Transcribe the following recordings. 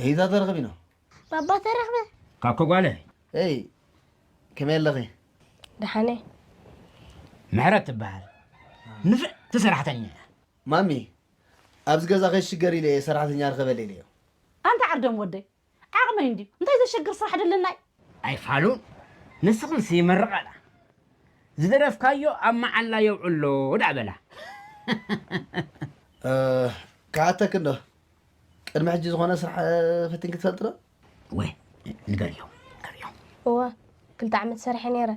እሂታ ተረኽቢኖ? ባባ ተረኽበ። ካኮ ጓለ። እይ፣ ከመይ ኣለኺ? ደሓነ። ምሕረት ትበሃል። ንፍዕቲ ሰራሕተኛ እያ። ማሚ፣ ኣብዚ ገዛ ከይሽገር ኢለ እየ ሰራሕተኛ ርኸበለ ኢለዮ። ኣንታ ዓርዶም ወደይ፣ ዓቕመይ እንድዩ። እንታይ ዘሸግር ስራሕ ደለናይ? ኣይፋሉን። ንስኽንሲ መርቐላ። ዝደረፍካዮ ኣብ መዓላ የውዕሎ ደኣ በላ። እ፣ ክሓተክ እንዶ፣ ቅድሚ ሕጂ ዝኾነ ስራሕ፣ እ፣ ፈቲንኪ ትፈልጢ ዶ? ወይ፣ ንገርዮ፣ ንገርዮ። እወ፣ ክልተ ዓመት ሰሪሐ ነይረ።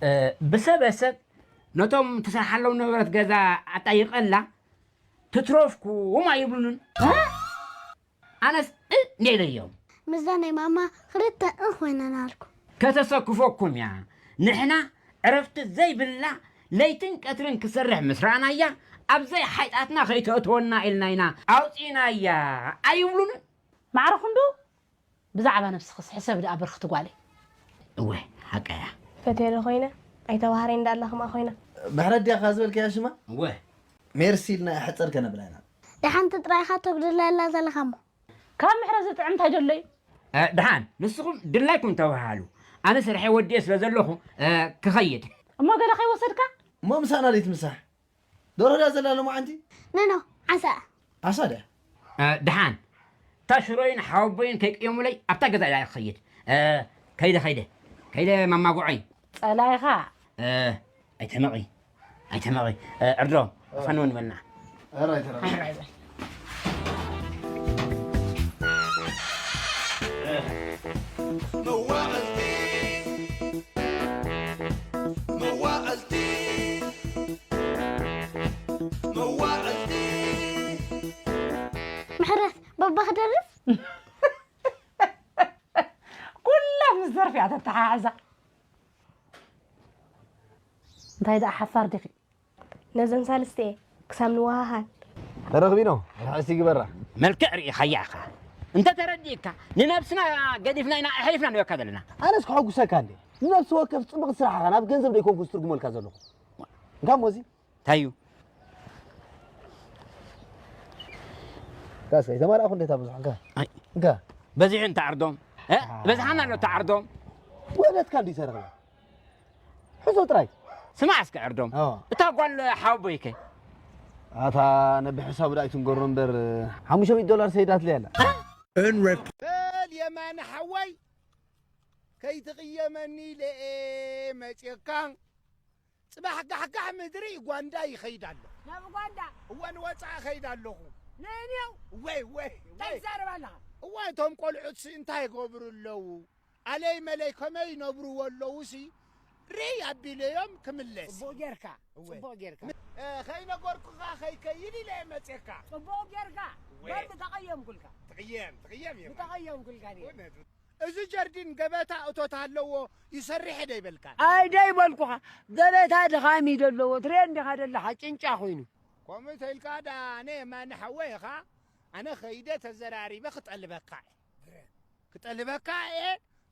እ፣ ብሰበ ሰብ ነቶም ትሰርሓሎም ነበረት ገዛ ኣጣይቐላ፣ ትትረፍኩም ኣይብሉንን። እ? ኣነስ እ እንዴ ኢለዮም። ምስዛ ናይ ማማ ክልተ እ ኮይነናልኩ። ከተሰክፈኩም እያ። ንሕና ዕረፍቲ ዘይብላ ለይትን ቀትርን ክሰርሕ ምስ ረኣናያ፣ ኣብ ዘይሓይጣትና ከይተእትወና ኢልና ኢና ኣውጺእናያ ኣይብሉን? ማዕረ ክንዱ ብዛዕባ ነብስኽስ ሕሰብ ደኣ ብርኽቲ ጓለይ። እወ፣ ሓቀያ። ፈትየ ዶ ኮይነ? ኣይተባህረይ እንዳላ ከምኣ ኮይና። ምሕረት ድያ ከ ዝበልክያ ሽማ? እወ። ሜርሲ ኢልና ሕጽር ከነብላ ኢና። ደሓንቲ ጥራይኻ ተጉድለላ ዘለኻ እሞ። ካብ ምሕረት ዝጥዕም እንታይ ደሎ እዩ? እ፣ ደሓን፣ ንስኹም ድላይኩም ተባሃሉ። ኣነ ስርሐይ ወዲኤ ስለ ዘለኹ፣ እ፣ ክኸይድ። እሞ ገለ ከይወሰድካ? እሞ ምሳና ደይትምሳሕ። ደርሆ ድያ ዘላ ሎማዓንቲ? ኖ፣ ኖ፣ ዓሳ። ዓሳ ድያ? እ፣ ደሓን። እታ ሽሮይን ሓወቦይን ከይቅየሙለይ ኣብታ ገዛ እያ ክኸይድ። እ፣ ከይደ፣ ከይደ። ከይደ ማማጉዖይ። ጸላኢኻ። እ፣ ኣይተመቒ። ኣይተመቒ። እ፣ ዕርዶ፣ እ። ኣፋንወኒ በልና። ኧረ ኣይተረፈ። ሓራ ይበል። መዋቕልቲ፣ መዋቕልቲ፣ መዋቕልቲ። ምሕረት፣ ባባ ክደርፍ? ኩላ ምስ ደርፊ እያ ተተሓሕዛ። እንታይ ደኣ ሓፋር ዲኺ? ነዘን ሳልስተ እየ ክሳብ ንወሃሃድ። ተረኽቢኖ፣ ርሕሲ ግበራ። መልክዕ ርኢኻያ ኢኻ። እንተ ተረዲእካ፣ ንነብስና ገዲፍና ኢና ኣሕሊፍና ንበካ ዘለና። ኣነስ ከሐጉሰካ እንዴ? ንነብሲ ወከፍ ጽብቕቲ ስራሕ ኢኻ፣ ናብ ገንዘብ ደይኮንኩስ ትርጉመልካ ዘለኹ። እንካ እሞ እዚ። እንታይ እዩ? ጋስ፣ ኣይተማላእኹ እንዴታ ብዙሕ፣ እንካ። ኣይ። እንካ። በዚሑ እንተ ዓርዶም? እ? በዝሓና ኣሎ እተ ዓርዶም? ወለድካ እንዲ ይሰርቕ። ሕዞ ጥራይ። ስማዕ እስከ ዕርዶም። ኣዎ። እታ ጓል ሓወቦይከ? ኣታ ነቢ ሕሳቡ ዳኣ ኣይትንገሮ እምበር፣ ሓሙሽተ ሚእቲ ዶላር ሰይዳትለይ ኣላ። በል የማነ ሓወይ፣ ከይትቕየመኒ ኢለ እየ መጺእካ። ጽባሕ ጋሕጋሕ ምድሪ ኡጋንዳ ይኸይድ ኣለኹ። ናብ ኡጋንዳ? እወ፣ ንወጻኢ እኸይድ ኣለኹ። ንእኔው? እወ፣ እወ፣ እወ። እንታይ ትዛረብ ኣለኻ? እወ፣ እቶም ቆልዑትሲ እንታይ ይገብሩ ኣለዉ? ኣለይ መለይ ከመይ ይነብርዎ ኣለዉሲ ርይ ኣቢለዮም ክምለስ። ጽቡቕ ጌርካ፣ እወ። ጽቡቕ ጌርካ። እ፣ ከይነገርኩኻ ከይከይድ ኢለ እየ መጼካ። ጽቡቕ ጌርካ። እወ። በር ምተቐየምኩልካ። ትቕየም፣ ትቕየም እየ። ምተቐየምኩልካ እየ። እውነት። እዚ ጀርዲን ገበታ እቶት ኣለዎ ይሰርሕ ዶ ይበልካ? ኣይ፣ ዶ ይበልኩኻ። ገበታ ድኻም እዩ ዘለዎ። ትሪኦ እንዲኻ ደለኻ፣ ጭንጫ ኮይኑ። ከምኡ ተይልካ ዳ ኣነ የማነ ሓወይ ኢኻ። ኣነ ኸይደ ተዘራሪበ ክጠልበካ እየ። ክጠልበካ እየ።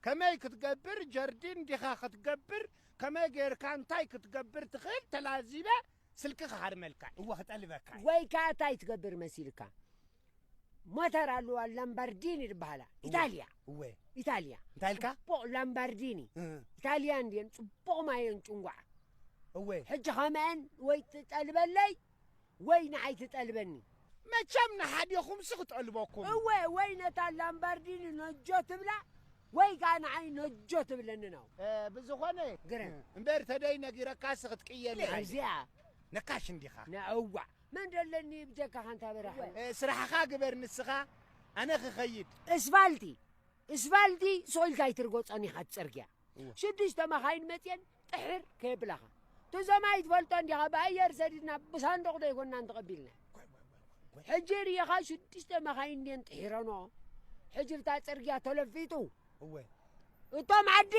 ከመይ ክትገብር ጀርዲን ዲኻ ክትገብር፣ ከመይ ጌርካ እንታይ ክትገብር ትኽእል ተላዚበ ስልኪ ክሃርመልካ እየ። እወ፣ ክጠልበካ እየ። ወይ ከኣ እንታይ ትገብር መሲልካ? ሞተር ኣለዋ ላምባርዲኒ ዝበሃላ። እወ። ኢታልያ። እወ። ኢታልያ። እንታይ ኢልካ? ጽቡቕ ላምባርዲኒ። እ። ኢታልያን ድየን ጽቡቕ ማየን ጭንጓዓ። እወ። ሕጂ ኸመአን ወይ ትጠልበለይ ወይ ንዓይ ትጠልበኒ። መቸም ንሓዲኹምሲ ክጠልበኩም። እወ፣ ወይ ነታ ላምባርዲኒ ነጆ ትብላ፣ ወይ ከኣ ንዓይ ነጆ ትብለኒ ነው። እ፣ ብዝኾነ፣ ግረ። እምበር ተደይ ነጊረካሲ ክትቅየም ኢኻ። እዚኣ። ነካሽ እንዲኻ። ነእዋ። መን ደለኒ ብጀካኻ እንታ በራኸ? እ፣ ስራሕኻ ግበር ንስኻ፣ ኣነ ክኸይድ። እስፋልቲ፣ እስፋልቲ ሶኢልካ ኣይትርጎጾን ኢኻ እቲ ጽርግያ። እወ። ሽዱሽተ መኻይን መጽየን ጥሕር ከየብላኻ። እቶም ኣይ ትፈልጦ እንዲኻ፣ ብኣየር ሰዲድና ብሳንዱቕ ዶ ኣይኮንናን ተቐቢልና? ሕጂ ርኢኻ ሽዱሽተ መኻይን እንድየን ጥሒረንኦ። ሕጂ ብታ ጽርግያ ተለፊጡ። እወ። እቶም ዓዲ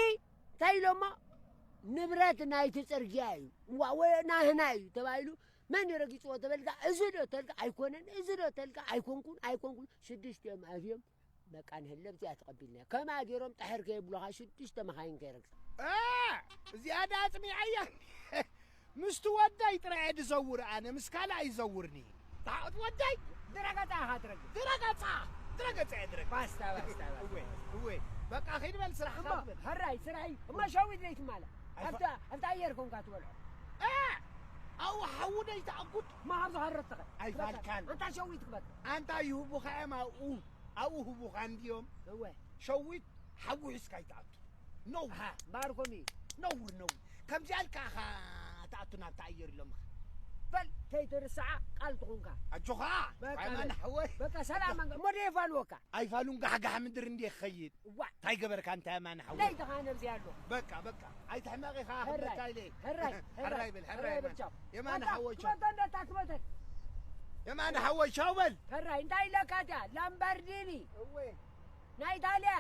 እንታይ ኢሎሞ? ንብረት ናይቲ ጽርግያ እዩ። እዋ፣ ወ-፣ ናህና እዩ ተባሂሉ። መን እዩ ረጊጽዎ ተበልካ፣ እዚ ዶ ተልካ ኣይኮነን፣ እዚ ዶ ተልካ ኣይኮንኩን፣ ኣይኮንኩን። ሽዱሽቲኦም ኣትዮም፣ በቃ ንህለብቲ እያ ተቐቢልና። ከምኣ ገይሮም ጠሕር ከየብሉኻ ሽዱሽተ መኻይን ከይረግጻ። እ፣ እዚኣ ደኣ ኣጽኒዓያ። ምስቲ ወዳይ ጥራይ እየ ዝዘውር ኣነ፣ ምስ ካልእ ኣይዘውርኒ። ታዖት ወዳይ? ድረገጻ ኢኻ ትረግጽ። ድረገጻ፣ ድረገጻ እየ ድረግጽ። ባስታ፣ ባስታ፣ ባስታ። እወ፣ እወ። በቃ ኺድ በል ስራሕኻ እሞ፣ ግበር። ሕራይ፣ ስራይ። እሞ ሸዊት ለይትማላ። ኣይፋ- ኣብታ፣ ኣብታ ኣየር ኮንካ ትበልዖ። እ! ኣው ሓዊ ደይትኣጉድ። እሞ ኣብዚ ሃረትኸ። ኣይፋልካን። ኣንታ ሸዊት ክበል። ኣንታ ይህቡኻ እዮም ኣብኡ። ኣብኡ ህቡኻ እንድዮም። እወ። ሸዊት ሓዊ ሒዝካ ኣይትኣቱ። ነውር። ኣሃ፣ እምበኣር ከምኡ እዩ። ነውር፣ ነውር። ከምዚኣ ኢልካ ኢኻ ትኣቱ ናብቲ ኣየር ኢሎምኻ። በል፣ ከይትርስዓ ቃል ትኹንካ። ኣጆኻ፣ በቃ ኣይማን በል። ሓወይ። በቃ ሰላም መንገ-፣ እሞ ደየፋንወካ። ኣይፋሉን ጋሕጋሕ ምድሪ እንድየ ክኸይድ። እዋ። እንታይ ገበርካ እንታይ የማነ ሓወይ? ለይትኻ ነብዚ ኣሎ። በቃ፣ በቃ። ኣይትሕመቕ ኢኻ ሕራይ፣ ክብለካ ኢለ። ሕራይ፣ ሕራይ። ሕራይ በል፣ ሕራይ ሕራይ በል፣ በል። ቻው። የማነ በቃ፣ ሓወይ፣ ቻው። ክመቶ እንደ ታክመተን። የማነ ሓወይ፣ ቻው በል። ሕራይ፣ እንታይ ኢለካ እቲኣ? ላምበርዲኒ። እወ። ናይ ኢጣልያ።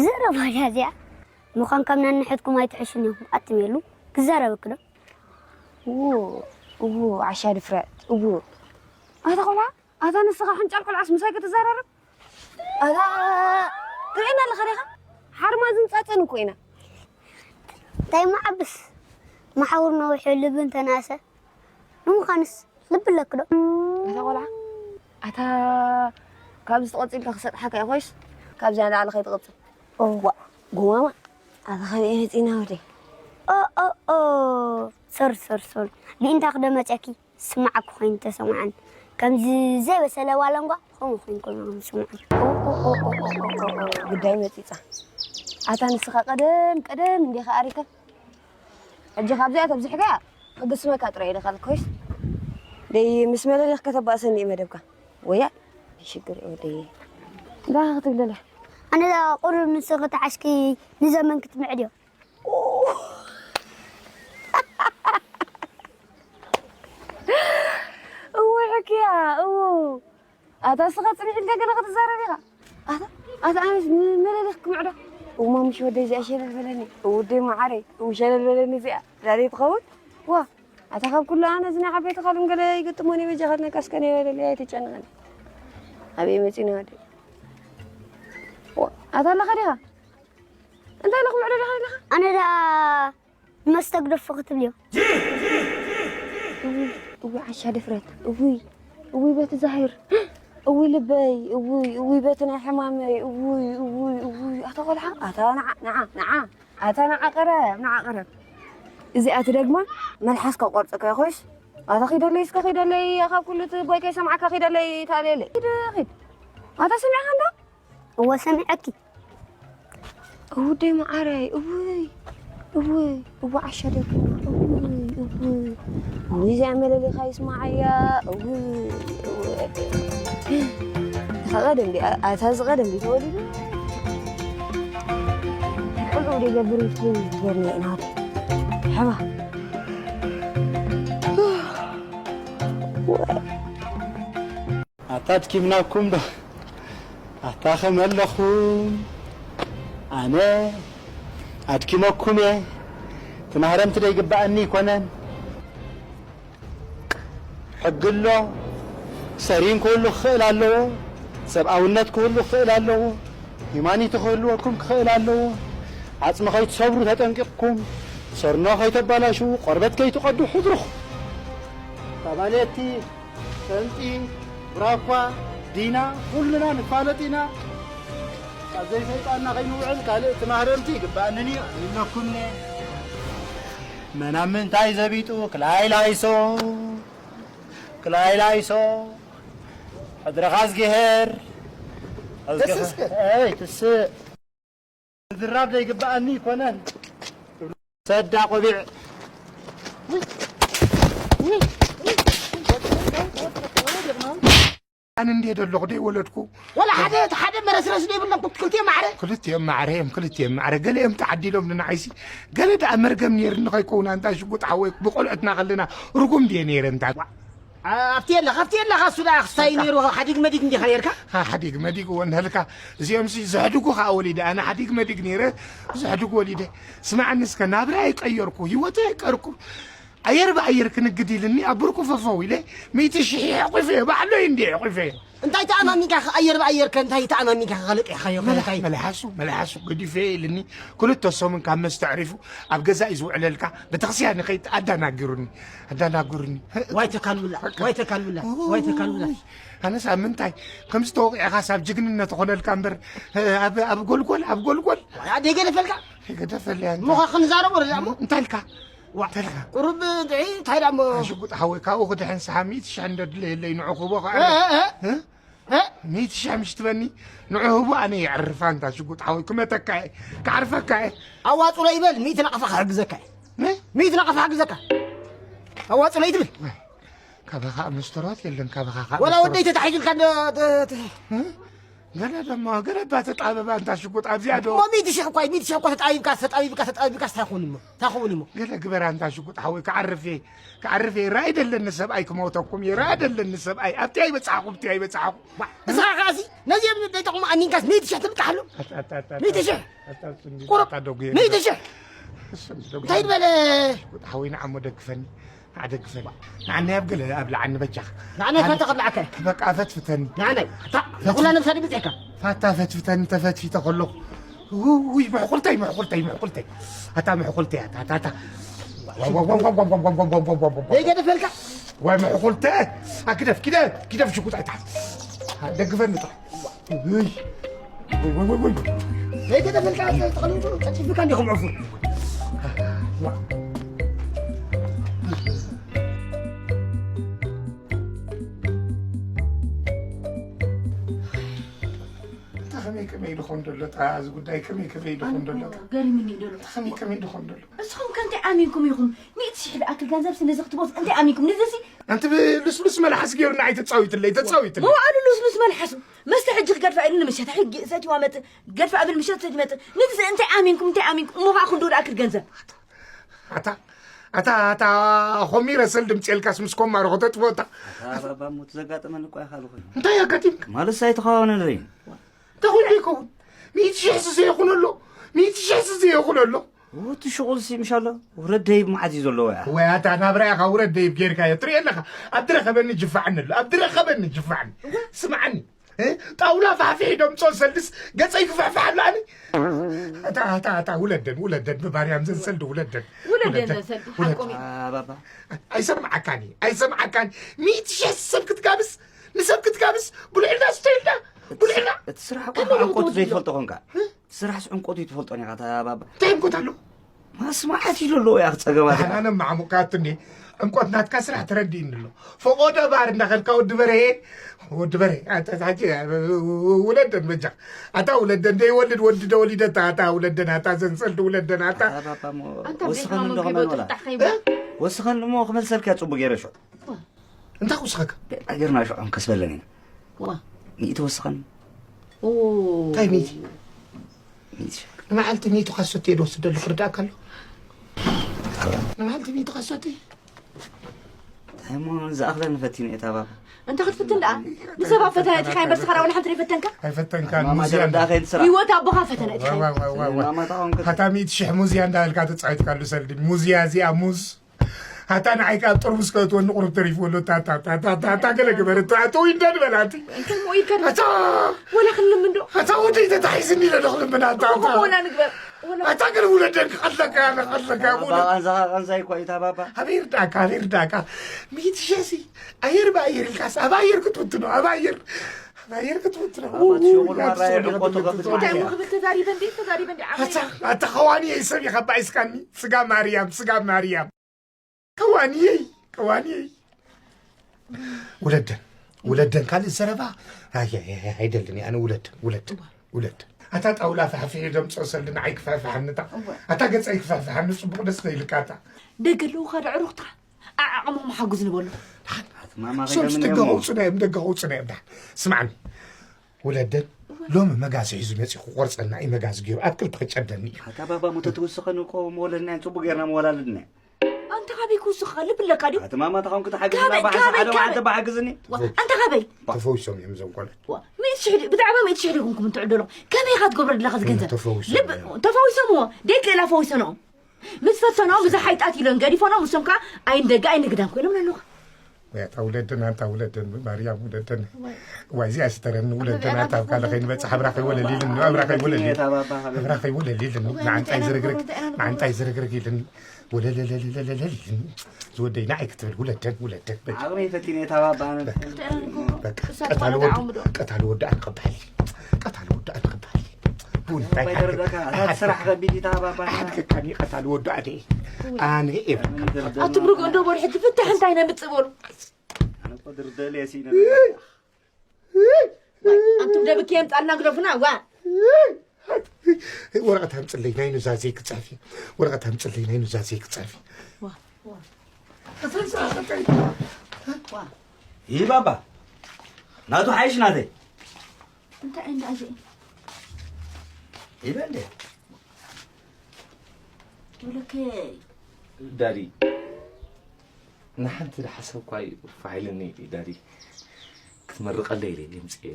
ዘረባ ድያ እዚኣ? ምዃን ካብ ናንሕድኩም ኣይትሕሹን ኢኹም። ኣትም የሉ ክዛረበኪ ዶ? እዉ፣ እዉ፣ ዓሻ ድፍረት፣ እዉ። ኣታ ቆልዓ፣ ኣታ ንስኻ ሕንጫል ቆልዓስ ምሳይ ክትዘራረብ? ኣታ ትርእየና ኣለኻ ዲኻ? ሓርማዝን ጸጸን እኮ ኢና። እንታይ መዓብስ? መሓውር ነዊሑ ልቢ እንተነኣሰ። ንምዃንስ ልቢ ኣለኪ ዶ? ኣታ ቆልዓ፣ ኣታ ካብዚ ትቐጽል ኢልካ ክሰጥሓካ እየ ኮይስ፣ ካብዚኣ ንላዕሊ ከይትቐጽል። እዋ፣ ጉማማ፣ ኣታ ካበይ መጺና ወደይ? ኦ፣ ኦ፣ ኦ፣ ሶር፣ ሶር፣ ሶር። ብኢንታ ክደ መጸኪ? ስማዓኪ ኮይኑ ተሰማዓኒ። ከምዚ ዘይበሰለ ዋለንጓ ከምኡ ኮይኑ ኮይኑ ተሰማዓኒ። ኦ፣ ኦ፣ ኦ፣ ጉዳይ መጺጻ። ኣታ ንስኻ ቀደም፣ ቀደም እንዲኻ ኣሪካ። ሕጂ ካብዚኣ ተብዚሕካ ክግስመካ ጥራይ ኢለ ካልክ ኮይስ። ደይ ምስ መለሊኽ ከተባእሰኒ እዩ መደብካ። ወያ ሽግር እዩ ወደይ። እንዳ ክትብለለ። ኣነ ዳ ቁሩብ ንስኺ ተዓሽኪ ንዘመን ክትምዕድዮ። እው ሕክያ፣ እው። ኣታ እስኻ ጽንሕ ኢልካ ገለ ክትዛረብ ኢኻ። ኣታ፣ ኣታ ኣነስ ን-፣ መለሊኽ ክምዕዶ። እሞ ምሽ ወደይ እዚኣ ሸለል በለኒ። እው ወደይ መዓረይ፣ እው ሸለል በለኒ እዚኣ። ዛሬ ትኸውን? ዋ፣ ኣታ ካብ ኩሉ ኣነ እዚ ናይ ዓበይቲ ካልኡን ገለ ይግጥሞን እዩ በጃኻ ነቃስከ ናይ በለለይ ኣይትጨነቐኒ። ኣበይ መጺና ወደይ? ዋ፣ ኣታ ኣለኻ ዲኻ? እንታይ ኢለኹም ዕደል ኢኻ ኢለኻ? ኣነ ደኣ ንመስተግደፎ ክትብልዮ። እውይ፣ እውይ፣ ዓሻ ድፍረት። እውይ፣ እውይ፣ በቲ ዛሂር። እውይ፣ ልበይ። እውይ፣ እውይ፣ በቲ ናይ ሕማመይ። እውይ፣ እውይ፣ እውይ፣ ኣታ ቖልዓ። ኣታ ንዓ፣ ንዓ፣ ንዓ። ኣታ ንዓ ቀረብ፣ ንዓ ቀረብ። እዚኣ ትደግማ መልሓስካ ቆርጸካ ይኾይስ? ኣታ ኺደለይ እስከ ኺደለይ፣ ካብ ኩሉ እቲ ጎይ ከይሰምዓካ ኺደለይ፣ ታልየለይ። ኺድ፣ ኺድ። ኣታ ሰሚዕካ እንዶ? እወ ሰሚዐኪ። እውደይ መዓረይ፣ እውይ፣ እውይ፣ እወ ዓሻ ደርግና፣ እውይ፣ እውይ፣ እውይ፣ እዚኣ መለሊኻ ይስማዓያ፣ እውይ፣ እውይ። እታ ቀደም ድያ፣ ኣታ እዚ ቀደም ድዩ ተወሊዱ? ቆልዑ ደይገብር ይፍትን ገርኒ ኢና ወደ። ሕባ። ኣታ ኣድኪምናኩም ዶ? ኣታ ከመለኹም? ኣነ ኣድኪመኩም እየ። እቲ ማህረምቲ ዶ ይግበኣኒ ይኮነን? ሕጊ ኣሎ። ሰሪን ክህሉ ክኽእል ኣለዎ። ሰብኣውነት ክህሉ ክኽእል ኣለዎ። ሂማኒቲ ክህልወኩም ክኽእል ኣለዎ። ዓጽሚ ከይትሰብሩ ተጠንቂቕኩም፣ ሰርኖ ከይተባላሽዉ፣ ቆርበት ከይትቐዱ ሕድርኹም። ኣባሌቲ፣ ሰንጢ፣ ብራኳ፣ ዲና፣ ኩልና ንፋለጥ ኢና። ኣብ ዘይሰይጣንና ከይንውዕል ካልእ እቲ ማህረምቲ ይግበኣንን እዩ ኣይብለኩምኒ። መን ኣብ ምንታይ ዘቢጡ ክላይ ላይሶ፣ ክላይ ላይሶ፣ ሕድረኻ እዝግሄር፣ ተስስከ። ኣይ፣ ትስእ። ምዝራብ ዘይግበኣኒ ይኮነን። ሰዳ ቆቢዕ። ኣነ እንዴ ደለኹ ደይ ወለድኩ። ወላ ሓደ፣ ሓደ መረስረስ ዘይብሎም ክልቲኦም ማዕረ። ክልቲኦም ማዕረ እዮም፣ ክልቲኦም ማዕረ። ገለ እዮም ተዓዲሎም ንንዓይሲ። ገለ ደኣ መርገም ነይርኒ ከይከውን ኣንታ ሽጉጥ ሓወይ ብቆልዑትና ከለና ርጉም ድየ ነይረ እንታይ? ኣብቲ የለኻ፣ ኣብቲ የለኻ፣ እሱ ደኣ ክስታይ ነይሩ፣ ሓዲግ መዲግ እንዲኻ ነይርካ? ሓ-፣ ሓዲግ መዲግ እወ እናልካ፣ እዚኦምሲ ዘሕድጉ ኸኣ ወሊደ፣ ኣነ ሓዲግ መዲግ ነይረ፣ ዘሕድጉ ወሊደ። ስማዕኒ እስከ፣ ናብራ ኣይቀየርኩ፣ ህይወተይ ኣይቀርኩ። ኣየር ብኣየር ክንግድ ኢልኒ ኣብ ብርኩ ፈፈው ኢለ ሚእቲ ሽሕ የሕቑፈዮ ባዕለይ እንዲ የሕቑፈዮ። እንታይ ተኣማሚንካ ከ ኣየር ብኣየር ከ እንታይ ተኣማሚንካ ከ ከለቂሕካዮ ከ እንታይ? መልሓሱ መልሓሱ ገዲፈዮ ኢልኒ። ክልተ ሰሙን ካብ መስተ ኣዕሪፉ ኣብ ገዛ እዩ ዝውዕለልካ። ቤተክርስትያን ንኸይድ ኣዳናግሩኒ ኣዳናግሩኒ። ዋይ ተካልብላ ዋይ ተካልብላ ዋይ ተካልብላ። ኣነስ ኣብ ምንታይ ከምዚ ተወቂዕኻስ ኣብ ጅግንነት ኾነልካ እምበር ኣብ ጎልጎል ኣብ ጎልጎል። ኣደይ ገደፈልካ ገደፈልያ እሞ ክንዛረቦ ርዛሞ እንታይ ኢልካ? ተልካ ቁሩብ ድዒ እንታይ ደኣ እሞ ሽጉጥ ሓወይ ካብኡ ክድሕን ሰሓ ሚእቲ ሽሕ እንደ ድለየለይ ንዑ ክቦ ከኣ ሚእቲ ሽሕ ምሽ ትበኒ ንዑ ህቡ ኣነ የዕርፋ እንታ ሽጉጥ ሓወይ ክመተካ እየ ክዓርፈካ እየ ኣዋፅሎ ይበል ሚእቲ ናቕፋ ክሕግዘካ እየ ሚእቲ ናቕፋ ክሕግዘካ ኣዋፅሎ ይትብል ካባኻ መስተራት የለን ካባኻ ወላ ወደይ ተታሒዙልካ ገለ ደሞ ገለ እባ ተጣበባ እንታ ሽጉጥ ኣብዚኣ ዶ እሞ ሚእቲ ሽሕ እኳ ሚእቲ ሽሕ እኳ ተጣቢብካ ተጣቢብካ ተጣቢብካ እንታይ ኾን እሞ እንታይ ኾን እሞ ገለ ግበራ እንታ ሽጉጥ ሓወይ ክዓርፍ እየ ክዓርፍ እየ ራእይ ደለኒ ሰብኣይ ክመውተኩም እየ ራእይ ደለኒ ሰብኣይ ኣብቲ ኣይበፃሕኹ ብቲ ኣይበፃሕኹ እስኻ ከኣሲ ነዚኦም ዘይጠቕሙ ኣኒንካስ ሚእቲ ሽሕ ትምጣሓሉ ሚእቲ ሽሕ ቁሩብ ሚእቲ ሽሕ እንታይ ዝበለ ሽጉጥ ሓወይ ንዓሞ ደግፈኒ ኣደግፈኒ ንዓናይ ኣብ ገለ ኣብልዓኒ በጃኻ ንዓናይ እኳ ተቐብልዓካ እየ በቃ ፈትፍተኒ ንዓናይ እታ ኩላ ነብሳ ድምፅካ ፋታ ፈትፍተኒ ተፈትፊተ ከለኹ ውይ ምሕኩልተይ ምሕኩልተይ ምሕኩልተይ ኣታ ምሕኩልተይ ኣታ ኣታ ኣታ ዘይገደፈልካ ወይ ምሕኩልተ ኣግደፍ ኪደ ኪደፍ ሽጉጥ ኣይትሓዝ ደግፈኒ ጥራሕ ውይ ውይ ውይ ውይ ዘይገደፈልካ ተቐሊጡ ቀልጢፍካ እንዲኹም ዕፉን ከመይ ከመይ ድኾን ደሎ እዚ ጉዳይ ከመይ ከመይ ድኾን ደሎ ገሪምኒ ደሎ ከመይ ከመይ ድኾን ደሎ እስኹም ከ እንታይ ኣሚንኩም ኢኹም ሚእቲ ሽሕ ዝኣክል ገንዘብ ስነ ዘክትቦት እንታይ ኣሚንኩም ንዝሲ ኣንቲ ልስሉስ መልሓስ ገይሩና ኣይተፃዊትለይ ተፃዊትለይ መዋዕሉ ልስሉስ መልሓሱ መስተ ሕጂ ክገድፋ ኢሉ ንምሸት ሕጊ ሰትዋ መፅእ ገድፋ እብል ምሸት ሰት ይመፅእ ንዚ እንታይ ኣሚንኩም እንታይ ኣሚንኩም እሞ ከዓ ክንዱ ዝኣክል ገንዘብ ኣታ ኣታ ኣታ ኾሚረ ሰል ድምፂ የልካስ ምስ ኮማሮ ከተጥፎ እታ ኣታ ባባ ሞት ዘጋጠመኒ እኮ ይኻሉ ኮይኑ እንታይ ኣጋጢምካ ማለት ኣይተኻዋነን ርኢን እንታይ ኮይኑ ይኸውን ሚእቲ ሽሕ ስዘ ይኹን ኣሎ ሚእቲ ሽሕ ስዘ ይኹን ኣሎ እቲ ሽቑል ሲ ምሻሎ ውረድ ደይብ መዓት እዩ ዘለዎ እያ ወይ ኣታ ናብራ ኢኻ ውረድ ደይብ ጌርካዮ ትርኢ ኣለኻ ኣብ ድረኸበኒ ጅፋዕኒ ኣሎ ኣብ ድረኸበኒ ጅፋዕኒ ስምዓኒ ጣውላ ፋሕፊሕ ደምፆ ሰልድስ ገፀይ ክፍሕፍሕ ኣሎ ኣነ ኣታ ኣታ ኣታ ውለደን ውለደን ብማርያም ዘንሰልዲ ውለደን ውለደን ዘንሰልዲ ሓቆም እዩ ኣይሰምዓካኒ ኣይሰምዓካኒ ሚእቲ ሽሕ ሰብ ክትጋብስ ንሰብ ክትጋብስ ብልዕልና ስተይልና ብልዕልና እቲ ስራሕ እኮ ዕንቆቱ ዘይትፈልጦ ኮንካ ስራሕስ ዕንቆቱ ይትፈልጦን ኢኻ ባባ እንታይ ዕንቆት ኣሎ ማስማዓት ኢሉ ኣለዎ ያ ክፀገማት ኣነ ማዕሙቃትኒ ዕንቆት ናትካ ስራሕ ተረዲእኒ ኣሎ ፈቆዶ ባር እንዳኸድካ ወዲ በርሄ ወዲ በርሄ ውለደን በጃ ኣታ ውለደን ደይወልድ ወዲ ደወሊደታ ኣታ ውለደን ኣታ ዘንፀልቲ ውለደን ኣታ ወስኸኒ ዶ ከመን ወላ ወስኸኒ እሞ ክመልሰልካ ፅቡቅ ገይረ ሽዑ እንታይ ክውስኸካ ጌርና ሽዑ ከስበለን ኢና ሚእቲ ወስኸኒ እንታይ ሚእቲ ንመዓልቲ ሚእቲ ካሶቴ ዶ ወስደሉ ክርዳእካ ኣሎ ንመዓልቲ ሚእቲ ካሶቴ እሞ ዝኣኽለኒ ፈቲነ እየ ታባባ እንተ ክትፍትን ደኣ ንሰባት ፈተነ እቲኻ እምበር ስኻ ዳውን ሓንቲ ዘይፈተንካ ኣይፈተንካ ሙዝያ እንዳ ከይድ ስራሕ ህይወት ኣቦኻ ፈተነ እቲኻ ማማ ታውን ከ- ሃታ ሚእቲ ሽሕ ሙዝያ እንዳበልካ ተፃዊትካሉ ሰልዲ ሙዝያ እዚኣ ሙዝ ሃታ ንዓይ ካብ ጥርሙስ ከእትወኒ ቁሩብ ተሪፍዎ ኣሎ ታታ ታታ ታታ ገለ ግበር እታ እተዊ እንዳ ንበላቲ እንታይ ሞ ኢልካ እታ ወላ ክንልምን ዶ እታ ወደይ ተታሒዝኒ ኢለ ዶ ክልምና እታ እታ ኮና ንግበር እታ ገለ ውለደን ክቐትለካ እያ ክቐትለካ እያ ብኡነ ባባ ኣንዛኻ ቀንዛይ እኮ እዩ እታ ባባ ኣበይ ርዳእካ ኣበይ ርዳእካ ሚእቲ ሸሲ ኣየር ብኣየር ኢልካስ ኣብ ኣየር ክትውትኖ ኣብ ኣየር ኣብ ኣየር ክትውትኖ ባባ ትሸቑል ማራ የዕቆቱ ከፍት እንታይ ማለት እያ ሞ ክብል ተዛሪበ እንዴ ተዛሪበ እንዴ ዓመይ ኣታ ኣታ ኸዋኒ ሰብ ኢኻ ባኢስካኒ ስጋ ማርያም ስጋ ማርያም ከዋንየይ ከዋንየይ ውለደን ውለደን ካልእ ዘረባ ኣይደልን ኣነ ውለደን ውለደን ውለደን ኣታ ጣውላ ፋሕፊሒ ደምፆ ሰልዲ ንዓይ ክፋሕፍሓኒ እታ ኣታ ገፀይ ክፋሕፍሓኒ ፅቡቕ ደስ ዘይልካ እታ ደገ ኣለውኻ ደዕሩኽታ ኣዓቕሞም ሓጉዝ ንበሉ ሶምስ ደገ ከውፅና እዮም ደገ ከውፅና እዮም ስማዕኒ ውለደን ሎሚ መጋዝ ሒዙ መፂኡ ክቆርፀና እዩ መጋዝ ገይሩ ኣብ ክልተ ክጨደኒ እዩ ኣታ ባባ ሞ ተትውስኸኒ እኮ መወለድና እየን ፅቡቅ ጌርና መወላለድና እየን ኣንተ ካበይ ክውስኸካ ልቢ ኣለካ ድዩ ኣቲ ማማ ተኾንኩ ተሓግዝና ባሓ ሓደ መዓልቲ ባሓግዝኒ ኣንተ ካበይ ተፈዊሶም እዮም እዞም ቆልዑ ሚእቲ ሽሕ ብዛዕባ ሚእቲ ሽሕ ዲኹምኩም እንትዕደሎ ከመይ ኢኻ ትገብሮ ኣለኻ ዝገንዘብ ተፈዊሶም እዮም ተፈዊሶምዎ ደይክእላ ፈዊሰንኦም ምስ ፈተኖም እዚ ሓይጣት ኢሎም ገዲፎኖም፣ እሶም ከኣ ኣይንደገ ኣይንግዳም ኮይኖም ኣለኹ። ወይ ኣታ ውለደን፣ ኣታ ውለደን፣ ማርያም ውለደን። ዋይ፣ እዚኣ ስተረኒ ውለደን፣ ኣታ ኣብ ካልእ ከይንበጽሕ ኣብራ ከይወለል ኢልን፣ ኣብራ ከይወለል ኢልን፣ ኣብራ ከይወለል ኢልን፣ መዓንጣይ ዝርግርግ፣ መዓንጣይ ዝርግርግ ኢልን፣ ወለለለለለለል ኢልን። ዝወደይ ንዓይ ክትብል ውለደን፣ ውለደን፣ በጃ። ዓቕመይ ፈቲነ እየ፣ ታባባ ኣነ። በቃ፣ ቀታሊ ወዲ፣ ቀታሊ ወዲ ኣንቀባሊ። ቀታሊ ወዲ ኣንቀባሊ። ቡን እንታይ ሓድገካ? ኣታ ስራሕ ከቢድ እዩ፣ ታባባ። ሓድገካኒ ቀታሊ ወዲ ኣደ። ኣነ እየ። ኣቱም ርግኦ እንዶ በሉ፣ ሕጂ ፍታሕ እንታይ ነምጽእ በሉ። ኣነ እኮ ድርደል እየ ሲነ። ኣንቱም ደብኪ የምጻልና ግደፉና፣ ዋ። ወረቐት ኣምጽለይ ናይ ኑዛዜ ክጻፊ። ወረቐት ኣምጽለይ ናይ ኑዛዜ ክጻፊ። ይህ ባባ ናቱ ሓይሽ ናተይ እንታይ እንዳ ኣዜ ይበል ወለከ ዳዲ ንሓንቲ ዝሓሰብኳ ፋይልኒ ዳዲ ክትመርቐለይ ኢለ የምፅኤ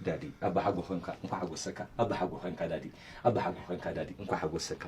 ዳዲ ኣባሓጎ ኾንካ እንኳ ሓጎሰካ ኣባሓጎ ኾንካ ዳዲ ኣባሓጎ ኾንካ ዳዲ እንኳ ሓጎሰካ